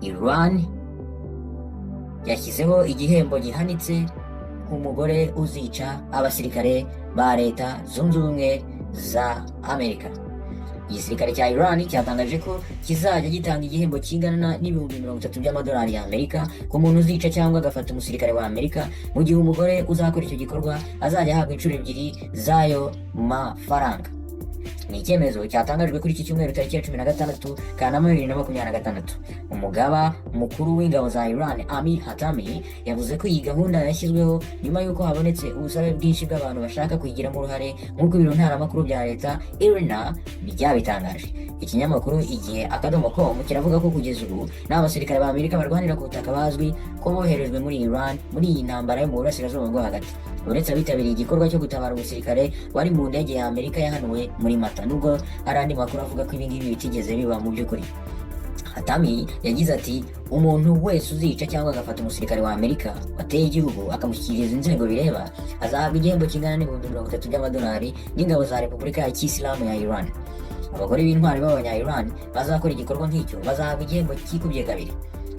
Iran yashyizeho igihembo gihanitse ku mugore uzica abasirikare ba Leta Zunze Ubumwe za Amerika. Igisirikare cya Iran cyatangaje ko kizajya gitanga igihembo kingana n'30,000 by'amadolari y'Amerika ku muntu uzica cyangwa agafata umusirikare wa Amerika, mu gihe umugore uzakora icyo gikorwa azajya ahabwa inshuro ebyiri z'ayo mafaranga. Ni icyemezo cyatangajwe kuri iki cyumweru, tariki ya 16 Kanama 2026. Umugaba mukuru w'ingabo za Iran, Amir Hatami, yavuze ko iyi gahunda yashyizweho nyuma y'uko habonetse ubusabe bwinshi bw'abantu bashaka kuyigiramo uruhare, nk'uko ibiro ntaramakuru bya leta IRNA byabitangaje. Ikinyamakuru Igihe.com kiravuga ko kugeza ubu nta basirikare ba Amerika barwanira ku butaka bazwi ko boherejwe muri Iran muri iyi ntambara yo mu Burasirazuba bwo Hagati, uretse abitabiriye igikorwa cyo gutabara umusirikare wari mu ndege ya Amerika yahanuwe muri Mata, nubwo hari andi makuru avuga ko ibi ngibi bitigeze biba mu by'ukuri. Hatami yagize ati: "Umuntu wese uzica cyangwa agafata umusirikare wa Amerika wateye igihugu akamushyikiriza inzego bireba azahabwa igihembo kingana n'30,000 by'amadolari n'ingabo za Repubulika ya Kisilamu ya Iran. Abagore b'intwari b'abanya Iran bazakora igikorwa nk'icyo bazahabwa igihembo cyikubye kabiri."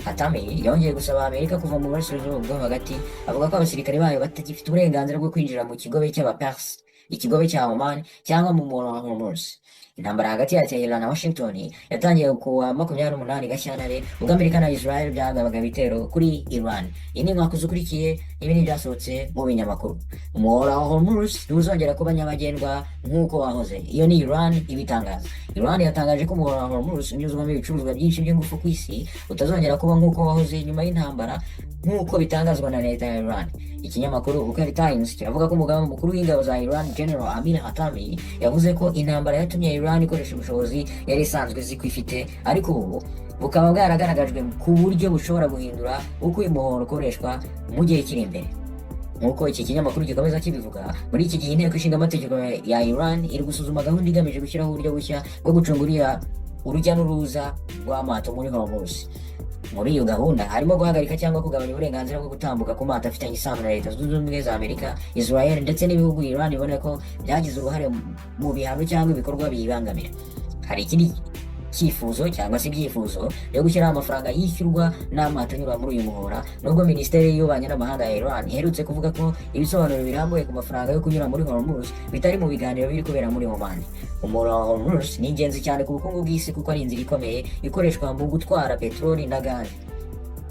Hatami yongeye gusaba Amerika kuva mu Burasirazuba bwo Hagati, avuga ko abasirikare bayo batagifite uburenganzira bwo kwinjira mu kigobe cy'Abaperse, ikigobe cya Oman cyangwa mu muhora wa Hormuz. Intambara hagati ya Tehran na Washington yatangiye ku wa 28 Gashyantare, ubwo Amerika na Israel byagabaga ibitero kuri Iran. Iyi ni inkwakuzi ukurikiye, ibi ni ibyasohotse mu binyamakuru. Umuhora wa Hormuz ntuzongera kuba nyabagendwa nk'uko wahoze. Iyo ni Iran ibitangaza. Iran yatangaje ko umuhora wa Hormuz unyuzwamo ibicuruzwa byinshi by'ingufu ku isi utazongera kuba nk'uko wahoze nyuma y'intambara, nk'uko bitangazwa na leta ya Iran. Ikinyamakuru Bukari Times kiravuga ko umugaba mukuru w'ingabo za Iran, General Amir Hatami, yavuze ko intambara yatumye Iran ikoresha ubushobozi yari isanzwe izi ko ifite, ariko ubu bukaba bwaragaragajwe ku buryo bushobora guhindura uko uyu muhoro ukoreshwa mu gihe kiri imbere. Nk'uko iki kinyamakuru gikomeza kibivuga, muri iki gihe Inteko Ishinga Amategeko ya Iran iri gusuzuma gahunda igamije gushyiraho uburyo bushya bwo gucunga uriya urujya n'uruza rw'amato muri Hormuz. Muri iyo gahunda harimo guhagarika cyangwa kugabanya uburenganzira bwo gutambuka ku mato afitanye isano na Leta Zunze Ubumwe za Amerika, Israel ndetse n'ibihugu Iran ibona ko byagize uruhare mu bihano cyangwa ibikorwa biyibangamira. Hari ikindi cyifuzo cyangwa se ibyifuzo byo gushyiraho amafaranga yishyurwa n'amato anyura muri uyu muhora, nubwo Minisiteri y'Ububanyi n'Amahanga ya Iran iherutse kuvuga ko ibisobanuro birambuye ku mafaranga yo kunyura muri Hormuz bitari mu biganiro biri kubera muri Oman. Umuhora wa Hormuz ni ingenzi cyane ku bukungu bw'isi, kuko ari inzira ikomeye ikoreshwa mu gutwara peteroli na gaze.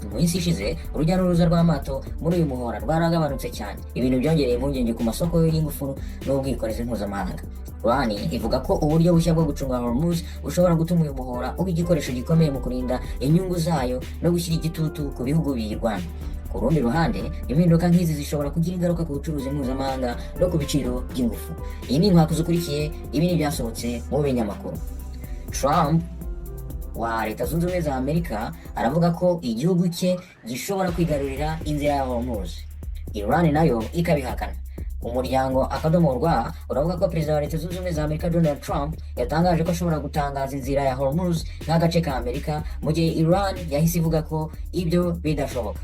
Mu minsi ishize, urujya n'uruza rw'amato muri uyu muhora rwaragabanutse cyane, ibintu byongereye impungenge ku masoko y'ingufu n'ubwikorezi mpuzamahanga. Iran ivuga ko uburyo bushya bwo gucunga Hormuz bushobora gutuma uyu muhora uba igikoresho gikomeye mu kurinda inyungu zayo no gushyira igitutu ku bihugu biyirwanya. Ku rundi ruhande, impinduka nk'izi zishobora kugira ingaruka ku bucuruzi mpuzamahanga no ku biciro by'ingufu. Iyi ni inkwakuzi ukurikiye, ibi ni ibyasohotse mu binyamakuru. Trump wa Leta Zunze Ubumwe za Amerika aravuga ko igihugu cye gishobora kwigarurira inzira ya Hormuz, Iran nayo ikabihakana. Umuryango.rwa uravuga ko Perezida wa Leta Zunze Ubumwe za Amerika, Donald Trump, yatangaje ko ashobora gutangaza inzira ya Hormuz nk'agace ka Amerika, mu gihe Iran yahise ivuga ko ibyo bidashoboka.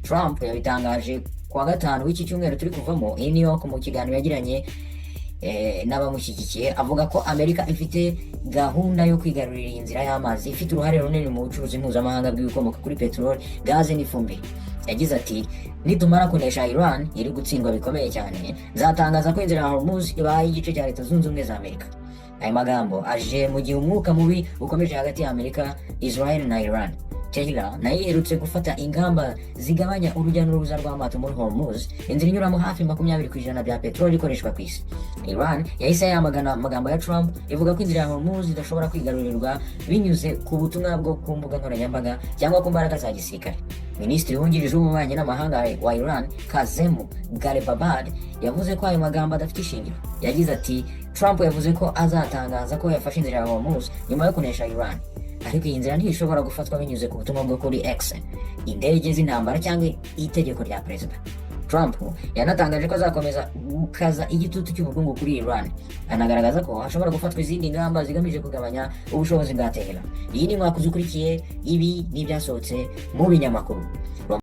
Trump yabitangaje kuwa gatanu w'iki cyumweru turi kuvamo i New York mu kiganiro yagiranye n'abamushyigikiye, avuga ko Amerika ifite gahunda yo kwigarurira iyi nzira y'amazi ifite uruhare runini mu bucuruzi mpuzamahanga bw'ibikomoka kuri peteroli, gaze n'ifumbire. Yagize ati: "Nitumara kunesha Iran iri gutsindwa bikomeye cyane, nzatangaza ko inzira ya Hormuz ibaye igice cya Leta Zunze Ubumwe za Amerika." Aya magambo aje mu gihe umwuka mubi ukomeje hagati ya Amerika, Israel na Iran. Tehran nayo iherutse gufata ingamba zigabanya urujya n'uruza rw'amato muri Hormuz, inzira inyuramo hafi 20% bya peteroli ikoreshwa ku isi. Iran yahise yamagana amagambo ya Trump, ivuga ko inzira ya Hormuz idashobora kwigarurirwa binyuze ku butumwa bwo ku mbuga nkoranyambaga cyangwa ku mbaraga za gisirikare. Minisitiri wungirije w'ububanyi n'amahanga wa Iran, Kazem Gharibabad, yavuze ko ayo magambo adafite ishingiro. Yagize ati: "Trump yavuze ko azatangaza ko yafashe inzira ya Hormuz nyuma yo kunesha Iran, ariko iyi nzira ntishobora gufatwa binyuze ku butumwa bwo kuri X, indege z'intambara cyangwa itegeko rya perezida." Trump yanatangaje ko azakomeza gukaza igitutu cy'ubukungu kuri Iran, anagaragaza ko hashobora gufatwa izindi ngamba zigamije kugabanya ubushobozi bwa Tehran. Iyi ni inkwakuzi ukurikiye, ibi ni ibyasohotse mu binyamakuru.